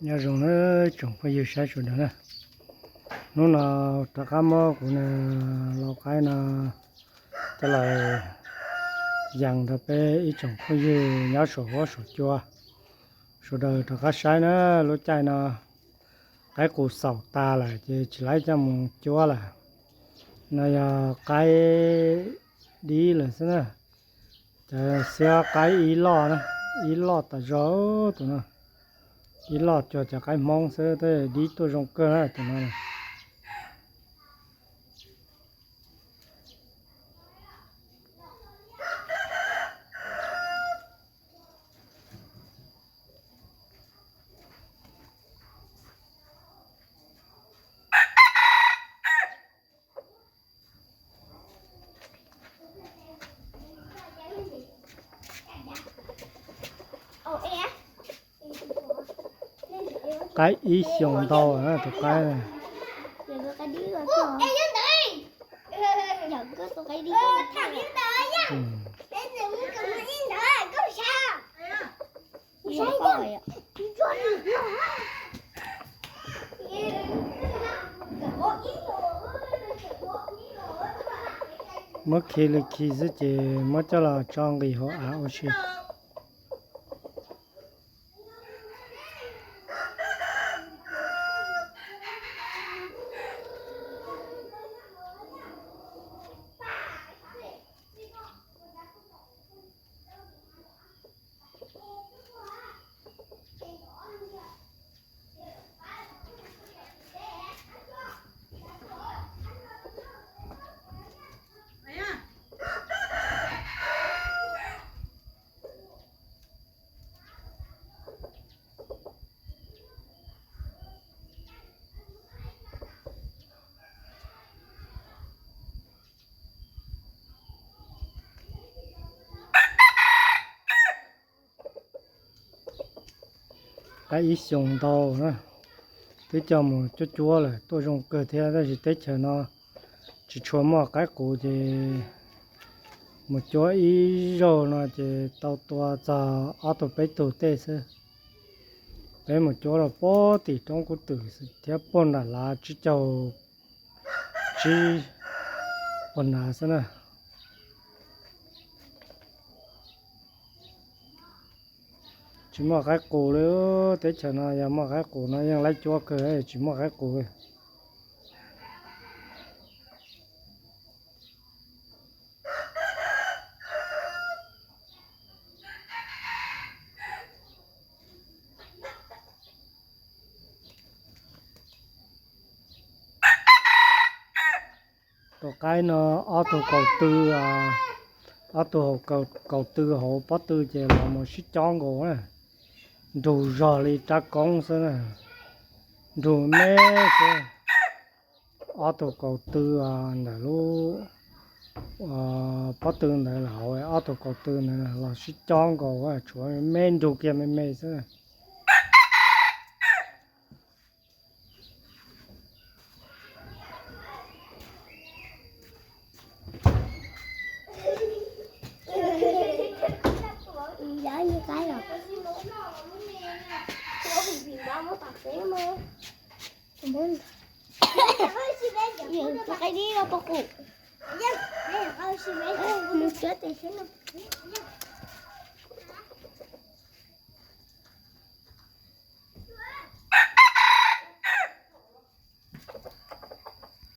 Nyob zoo na tsoom phooj ywg saib sawv daws na. Hnub no rov qab muab kuv lau qaib no coj los yees rau peb ib tsoom phooj ywg nyob saum huab saum cua sawv daws rov qab saib na. Lub caij no qaib qus xaum tas lawm ces tsis laib coj mus cuab lawm. No yog qaib dib lawm xwb na. Cov xiab qaib ib loj na, ib loj tas zog tus no. Ib loj cuag cov qaib Hmoob xwb, tab dib tuaj zoo kawg na tus no. Qaib ib xyoos ntau tus qaib. Muab khi li khi xwb ces muab coj los tso nqis hauv av ua si. Qaib ib xyoos ntau na, twb coj mus cuab cuab lawm tuaj zoo kawg thiab, tab sis teb chaws no tsis tshua muaj qaib qus ces mus cuab ib zaug no ces tau tua txog ob tug peb tug tej xwb. Peb mus cuab rau puag tim roob kub twm thiab puag nram lav tsib caug tsib puag nrad xwb na. Tsis muaj qaib qus li, teb chaws no yog muaj qaib qus no yeej laib cuab kawg, tsis muaj qaib qus li. Tus qaib no ob tug kaus tw, ob tug kaus tw hauv pob tw ces los mus sib cob nkaus na, nrug zog li rab koob xwb na, nrug me xwb. Ob tug kaus tw ntawm lub pob tw ntawd hauv, ob tug kaus tw ntawd los sib cob nkaus, tshuav me nrug kiag me me xwb. Tus qaib dib no pom qus. Mus cuab tes xwb no.